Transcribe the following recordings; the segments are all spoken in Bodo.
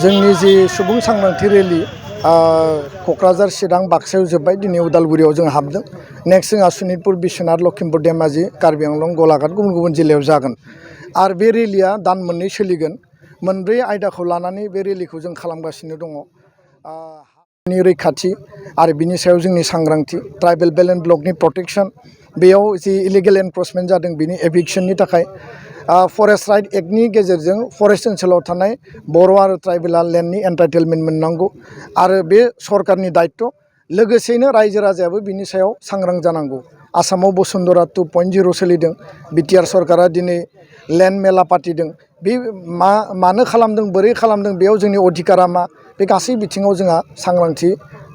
जोंनि जि सुबुं सांग्रांथि रेलि क'क्राझार चिरां बाक्सायाव जोब्बाय दिनै उदालगुरियाव जों हाबदों नेक्स्ट जोंहा सनितपुर बिश्वनाथ लखिमपुर धेमाजि कार्बि आंलं गलाघाट गुबुन गुबुन जिल्लायाव जागोन आरो बे रेलिया दान मोननै सोलिगोन मोनब्रै आयदाखौ लानानै बे रेलिखौ जों खालामगासिनो दङ हानि रैखाथि आरो बिनि सायाव जोंनि सांग्रांथि ट्राइबेल बेल्ट एन्ड ब्लकनि प्रटेक्शन बेयाव जि इलिगेल एनक्रचमेन्ट जादों बिनि एभिक्शननि थाखाय फरेस्ट राइट एक्टनि गेजेरजों फरेस्ट ओनसोलाव थानाय बर' आरो ट्राइबेला लेन्डनि एन्टाइटेलमेन्ट मोननांगौ आरो बे सरकारनि दायित्व लोगोसेयैनो रायजो राजायाबो बिनि सायाव सांग्रां जानांगौ आसामाव बसुन्धरा 2.0 सोलिदों बिटिआर सरकारा दिनै लेन्ड मेला पातिदों बे मानो खालामदों बोरै खालामदों बेयाव जोंनि अधिकारा मा बे गासै बिथिङाव जोंहा सांग्रांथि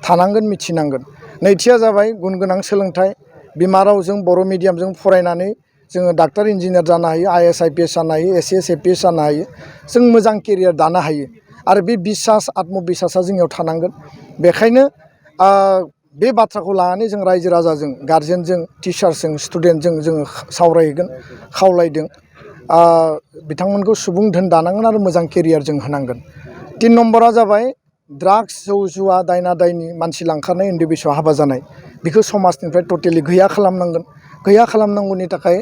थानांगोन मिथिनांगोन नैथिया जाबाय गुन गोनां सोलोंथाइ बिमा रावजों बर' मिडियामजों फरायनानै जोङो डाक्टार इन्जिनियार जानो हायो आइएस आइपिएस जानो हायो एसिएस एपिएस जानो हायो जों मोजां केरियार दानो हायो आरो बे बिसास आत्मबिसासा जोंनियाव थानांगोन बेखायनो बे बाथ्राखौ लानानै जों रायजो राजाजों गार्जेनजों टिचार्सजों स्टुडेन्टजों जोङो सावरायगोन खावलायदों बिथांमोनखौ सुबुं धोन दानांगोन आरो मोजां केरियार जों होनांगोन 3 नम्बरा जाबाय ड्राग्स जौ जुवा दायना दायनि मानसि लांखारनाय उन्दै बैसोआव हाबा जानाय बेखौ समाजनिफ्राय टटेलि गैया खालामनांगोन गैया खालामनांगौनि थाखाय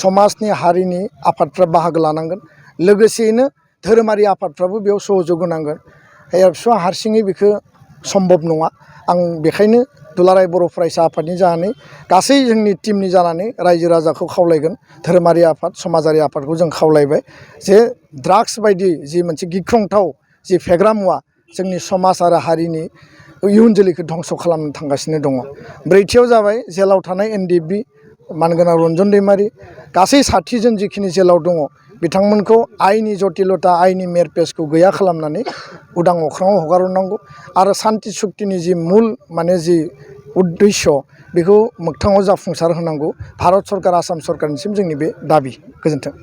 समाजनि हारिनि आफादफ्रा बाहागो लानांगोन लोगोसेयैनो धोरोमारि आफादफ्राबो बेयाव सहयोग होनांगोन एबसुआ हारसिङै बेखौ सम्भब नङा आं बेखायनो दुलाराय बर' फरायसा आफादनि जानानै गासै जोंनि टीमनि जानानै रायजो राजाखौ खावलायगोन धोरोमारि आफाद समाजारि आफादखौ जों खावलायबाय जे ड्राग्स बायदि जि मोनसे गिख्रंथाव जि फेग्रा मुवा जोंनि समाज आरो हारिनि इयुन जोलैखौ धंस' खालामनो थांगासिनो दङ ब्रैथियाव जाबाय जेलाव थानाय एनडिएफबि मानगोनां रन्जन दैमारि गासै 60 जन जिखिनि जेलाव दङ बिथांमोनखौ आइनि जटिलता आइनि मेरपेजखौ गैया खालामनानै उदां अख्राङाव हगारहरनांगौ आरो सान्ति सुक्तिनि जि मुल माने जि उद्देश्य बेखौ मोगथाङाव जाफुंसार होनांगौ भारत सरकार आसाम सरकारनिसिम जोंनि बे दाबि गोजोन्थों।